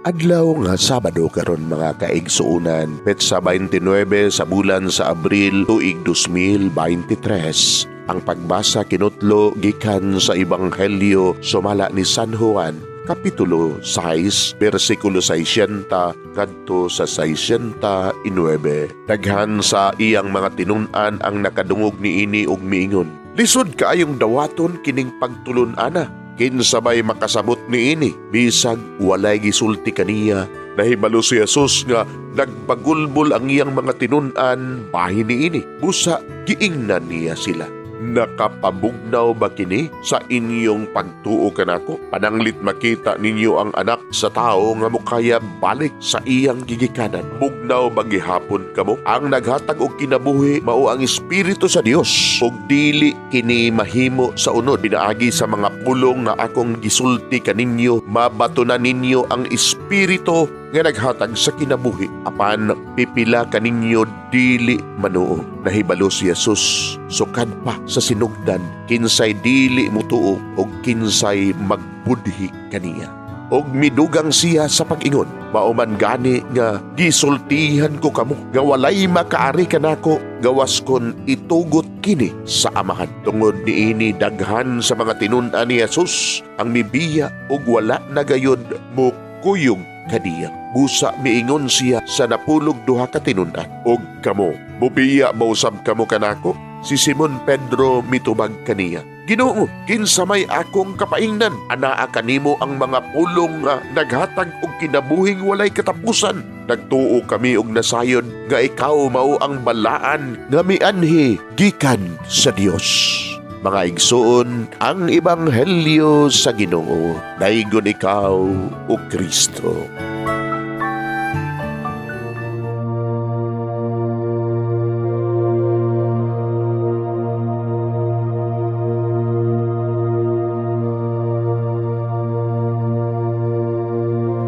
Adlaw nga Sabado karon, mga kaigsuonan, petsa 29 sa bulan sa Abril, tuig 2023. Ang pagbasa kinutlo gikan sa Ebanghelyo sumala ni San Juan, Kapitulo 6, versikulo 60 ngadto sa 69. Daghan sa iyang mga tinun-an ang nakadungog niini ug miingon, "Lisod kaayong dawaton kining pagtulun-ana. Kinsa bay makasabot niini?" Bisag walay gisulti kaniya, nahibalo si Jesus nga nagbagulbol ang iyang mga tinun-an bahin niini. Busa giingnan niya sila, "Nakapabugnaw ba kini sa inyong pagtuo kanako? Pananglit makita ninyo ang Anak sa Tao nga mokayab balik sa iyang gigikanan. Bugnaw ba gihapon kamo? Ang naghatag og kinabuhi mao ang Espiritu sa Dios, ug dili kini mahimo sa unod. Pinaagi sa mga pulong nga akong gisulti kaninyo, mabatunan ninyo ang Espiritu nga naghatag sa kinabuhi. Apan pipila kaninyo dili manuo." Nahibalo si Jesus sukad pa sa sinugdan kinsay dili mutuo og kinsay magbudhi kaniya. Og midugang siya sa pag-ingon, "Mao man gani nga gisultihan ko kamo nga walay makaari kanako gawas kon itugot kini sa Amahan." Tungod niini, daghan sa mga tinun-an ni Jesus ang mibiya ug wala na gayud mokuyog kaniya. Busa miingon siya sa 12 ka tinun-an, "Og kamo, mubiya ba usab kamo kanako?" Si Simon Pedro mitubag kaniya, "Ginoo, kinsa may akong kapaingnan? Anaa kanimo ang mga pulong nga naghatag og kinabuhing walay katapusan. Nagtuo kami og nasayod nga ikaw mao ang Balaan nga mianhi gikan sa Dios." Mga igsoon, ang ebanghelyo sa Ginoo. Daygon ikaw, o Kristo.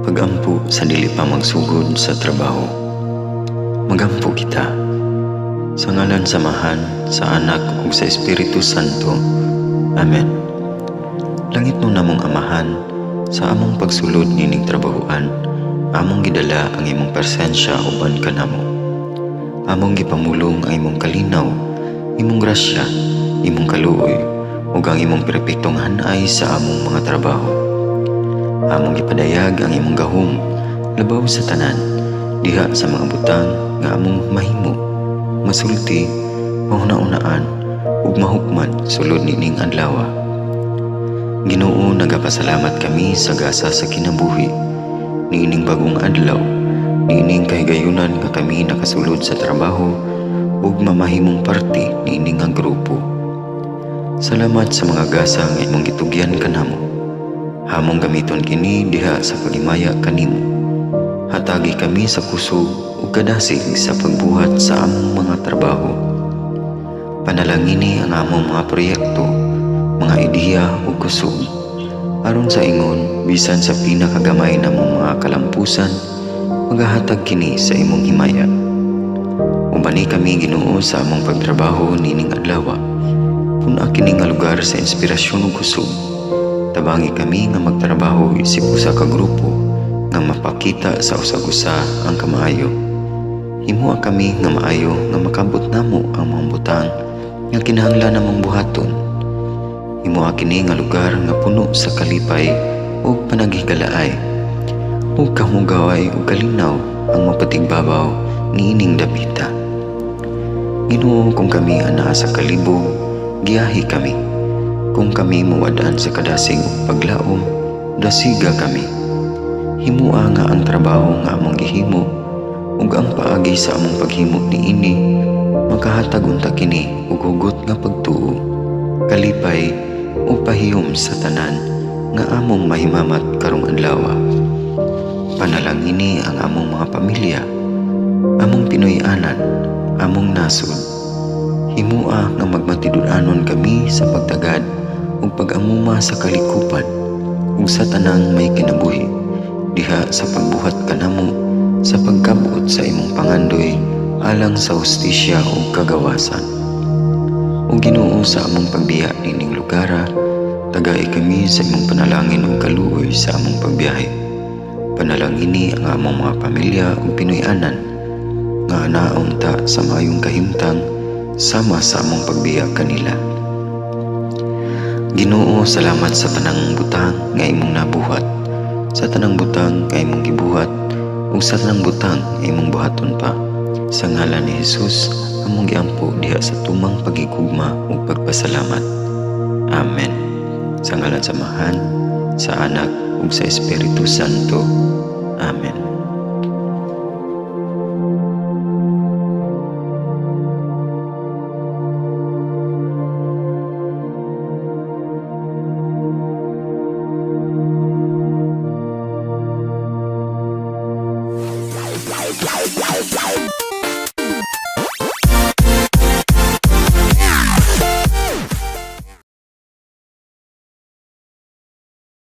Pagampo sa dili pa magsugod sa trabaho. Magampo kita. Sa ngalan sa Amahan, sa Anak ug sa Espiritu Santo. Amen. Langitnon namong Amahan, sa among pagsulod nining trabahoan, among gidala ang imong presensya uban kanamo. Among gipamulong ang imong kalinaw, imong grasya, imong kaluoy, ug ang imong perpektong hanay sa among mga trabaho. Among gipadayag ang imong gahom labaw sa tanan diha sa mga butang nga among mahimo, masulti, mahuna-unaan ug mahukman sulod nining adlaw. Ginoo, nagapasalamat kami sa gasa sa kinabuhi niining bagong adlaw, niining kahigayunan nga kami nakasulod sa trabaho ug mamahimong parte niini nga grupo. Salamat sa mga gasa nga imong gitugyan kanamo. Among gamiton kini diha sa paghimaya kanimo. Hatagi kami sa kusog ug kadasig sa pagbuhat sa among mga trabaho. Panalangini ang among mga proyekto, mga ideya ug kusog. Aron sa ingon, bisan sa pinakagamay namong mga kalampusan, magahatag kini sa imong himaya. Ubani kami, Ginoo, sa among pagtrabaho nining adlaw. Pun-a kini nga lugar sa inspirasyon ug kusog. Tabangi kami nga magtrabaho isip usa ka grupo nga mapakita sa usag-usa ang kamaayo. Himoa kami nga maayo nga makabot namo ang mga butang nga kinahanglan namong buhaton. Himoa kini nga lugar nga puno sa kalipay ug panaghigalaay. Ug kahugaway ug kalinaw ang mapatigbabaw niining dapita. Ginoo, kung kami anaa sa kalibog, giyahi kami. Kung kami muwad-an sa kadasig ug paglaom, dasiga kami. Himoa nga ang trabaho nga among gihimo ug ang paagi sa among paghimo niini makahatag unta kini og hugot nga pagtuo, kalipay ug pahiyom sa tanan nga among mahimamat karong adlaw. Panalangini ang among mga pamilya, among Pinoy-anan, among nasod. Himoa nga magmatinud-anon kami sa pagtagad ug pag-amuma sa kalikupan ug sa tanang may kinabuhi diha sa pagbuhat kanamo sa pagkabot sa imong pangandoy alang sa hustisya ug kagawasan. O Ginoo, sa among pagbiya nining lugara, tagai kami sa imong panalangin ug kaluoy sa among pagbiyahe. Panalangini ang among mga pamilya ug Pinoy-anan nga anaon ta sa maayong kahimtang sama sa among pagbiya kanila. Ginoo, salamat sa tanang butang nga imong nabuhat, sa tanang butang nga imong gibuhat, ug sa tanang butang nga imong buhaton pa. Sa ngalan ni Jesus, among giampo diha sa tumang pagigugma ug pagpasalamat. Amen. Sa ngalan sa Amahan, sa Anak ug sa Espiritu Santo. Amen.